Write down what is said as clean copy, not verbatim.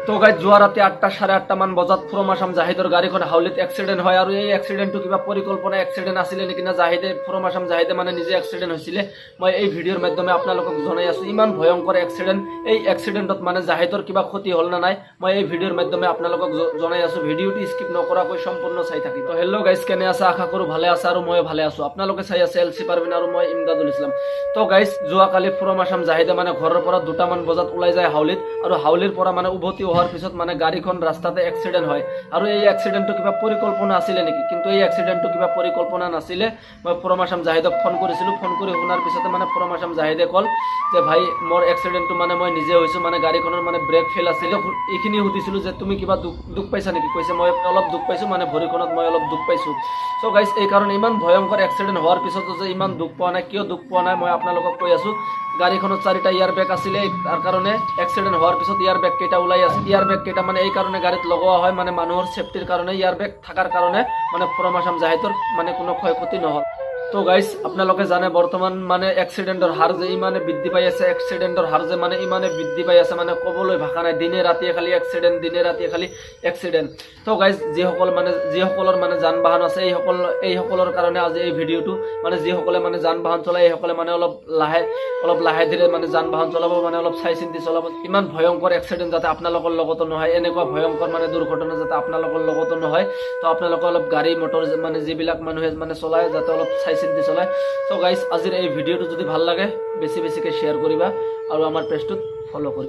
তো গাইজ, যোৱা ৰাতি 8টা 8:30 মান বজাত ফ্ৰম আছাম জাহিদৰ গাড়ীখন হাউলিত এক্সিডেণ্ট হয়। আৰু এই এক্সিডেণ্টটো কিবা পৰিকল্পনা এক্সিডেণ্ট আছিলে নেকি না জাহিদে, ফ্ৰম আছাম জাহিদে মানে নিজে এক্সিডেণ্ট হৈছিলে, মই এই ভিডিঅ'ৰ মাধ্যমে আপোনালোকক জনাই আছো। ইমান ভয়ংকৰ এক্সিডেণ্ট, এই এক্সিডেণ্টত মানে জাহিদৰ কিবা ক্ষতি হ'ল নে নাই, মই এই ভিডিঅ'ৰ মাধ্যমে আপোনালোকক জনাই আছো। ভিডিঅ'টো স্কিপ নকৰাকৈ সম্পূৰ্ণ চাই থাকি। তো হেল্ল' গাইজ, কেনে আছে? আশা কৰোঁ ভালে আছে আৰু মই ভালে আছো। আপোনালোকে চাই আছে এল চি পাৰভিন আৰু মই ইমদাদুল ইছলাম। তো গাইজ, যোৱাকালি ফ্ৰম আছাম জাহিদে মানে ঘৰৰ পৰা 2টামান বজাত ওলাই যায় হাউলিত আৰু হাউলিৰ পৰা মানে উভতি অহাৰ পিছত মানে গাড়ীখন ৰাস্তাতে এক্সিডেণ্ট হয়। আৰু এই এক্সিডেণ্টটো কিবা পৰিকল্পনা আছিলে নেকি? কিন্তু এই এক্সিডেণ্টটো কিবা পৰিকল্পনা নাছিলে। মই ফ্ৰম আছাম জাহিদক ফোন কৰিছিলোঁ। ফোন কৰি শুনাৰ পিছতে মানে ফ্ৰম আছাম জাহিদে ক'ল যে ভাই, মোৰ এক্সিডেণ্টটো মানে মই নিজে হৈছোঁ, মানে গাড়ীখনৰ মানে ব্ৰেক ফেইল আছিলে। এইখিনি সুধিছিলোঁ যে তুমি কিবা দুখ দুখ পাইছা নেকি? কৈছে, মই অলপ দুখ পাইছোঁ, মানে ভৰিখনত মই অলপ দুখ পাইছোঁ। চ' গাইজ, এই কাৰণে ইমান ভয়ংকৰ এক্সিডেণ্ট হোৱাৰ পিছতো যে ইমান দুখ পোৱা নাই, কিয় দুখ পোৱা নাই, মই আপোনালোকক কৈ আছোঁ। গাড়ীখনত চাৰিটা এয়াৰ বেগ আছিলে, তাৰ কাৰণে এক্সিডেণ্ট হোৱাৰ পিছত এয়াৰ বেগ কেইটা ওলাই আছে। এয়াৰ বেগ কেইটা মানে এই কাৰণে গাড়ীত লগোৱা হয়, মানে মানুহৰ ছেফটিৰ কাৰণে। এয়াৰ বেগ থকাৰ কাৰণে মানে ফ্ৰম আছাম জাহিদৰ মানে কোনো ক্ষয় ক্ষতি নহ'ল। তো গাইজ, আপোনালোকে জানে বৰ্তমান মানে এক্সিডেণ্টৰ হাৰ যে ইমানে বৃদ্ধি পাই আছে, এক্সিডেণ্টৰ হাৰ যে মানে ইমানে বৃদ্ধি পাই আছে, মানে ক'বলৈ ভাষা নাই। দিনে ৰাতিয়ে খালি এক্সিডেণ্ট, দিনে ৰাতিয়ে খালি এক্সিডেণ্ট। তো গাইজ, যিসকলৰ মানে যান বাহন আছে, এইসকলৰ কাৰণে আজি এই ভিডিঅ'টো। মানে যিসকলে মানে যান বাহন চলায়, এইসকলে মানে অলপ লাহে ধীৰে মানে যান বাহন চলাব, মানে অলপ চাই চিন্তি চলাব। ইমান ভয়ংকৰ এক্সিডেণ্ট যাতে আপোনালোকৰ লগতো নহয়, এনেকুৱা ভয়ংকৰ মানে দুৰ্ঘটনা যাতে আপোনালোকৰ লগতো নহয়। তো আপোনালোকে অলপ গাড়ী মটৰ মানে যিবিলাক মানুহে মানে চলায়, যাতে অলপ চাই চিন্তি চলায়। চ' গাইজ, আজিৰ এই ভিডিঅ'টো যদি ভাল লাগে, বেছি বেছিকৈ শ্বেয়াৰ কৰিবা আৰু আমাৰ পেজটোত ফ'ল' কৰিবা।